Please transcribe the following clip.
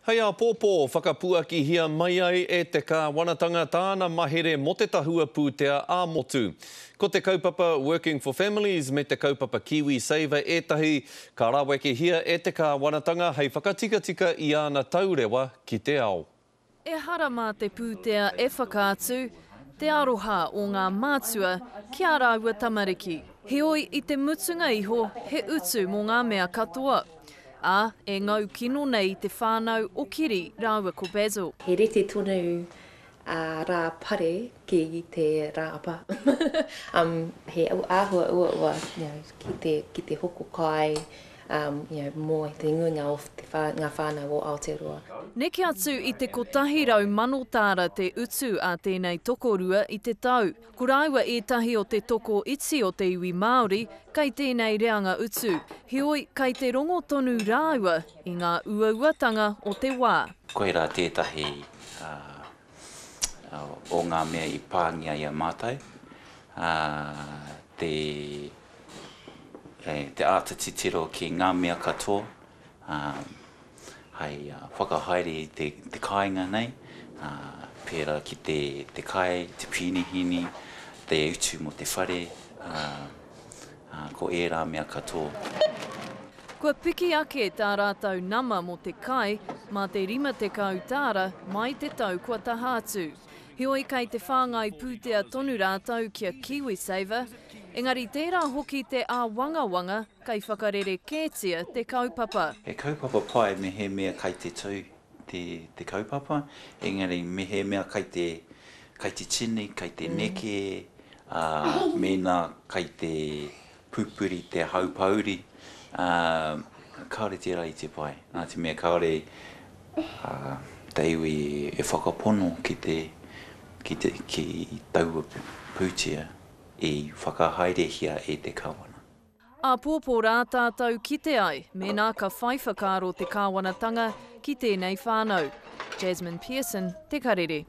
Hei āpōpō, whakapuakihia mai ai e te kāwanatanga tāna mahere mō te tahua pūtea ā-motu. Ko te kaupapa Working for Families me te kaupapa KiwiSaver ētahi ka rawekehia e te kāwanatanga hei whakatikatika i ana taurewa ki te ao. Ehara mā te pūtea e whakaatu te aroha o ngā mātua ki ā rāua tamariki. Heoi, i te mutunga iho, he utu mō ngā mea katoa. Ā, e ngau kino nei te whānau o Kiri rāua ko Basil. He rite tonu a Rā Pare ki te Rā Apa. He āhua uaua ki te, ki te hoko kai, you know, mō te nuinga o te whā, ngā whānau o Aotearoa. Neke atu i te 100,000 tāra te utu a tēnei tokorua i te tau. Ko rāua ētahi o te toko iti o te iwi Māori kei tēnei reanga utu. Heoi, kei te rongo tonu rāua i ngā uauatanga o te wā. Koirā tētahi o ngā mea i pāngia i a mātou, te te āta titiro ki ngā mea katoa hei whakahaere i te kāinga nei, pērā ki te kai, te pīnihini, te utu mō te whare, ko ērā mea katoa. Kua piki ake tā rātou nama mō te kai mā te 50 tāra mai te tau kua taha atu. Heoi kei te whāngai pūtea tonu rātou ki a KiwiSaver, engari tērā hoki te āwangawanga kei whakarerekētia te kaupapa. He kaupapa pai mehemea kai te tū te kaupapa, engari mehemea kai te, kai te tini, kai te neke, ā, mēnā kai te pupuri te haupouri, ā, kāore tērā i te pai, nā te mea kāore te iwi e whakapono ki te, ki te, ki taua pūtea i whakahaerehia e te Kāwana. Āpōpō rā tātou kite ai mēnā ka whai whakaaro te kāwanatanga ki tēnei whānau. Jasmine Pearson, Te Karere.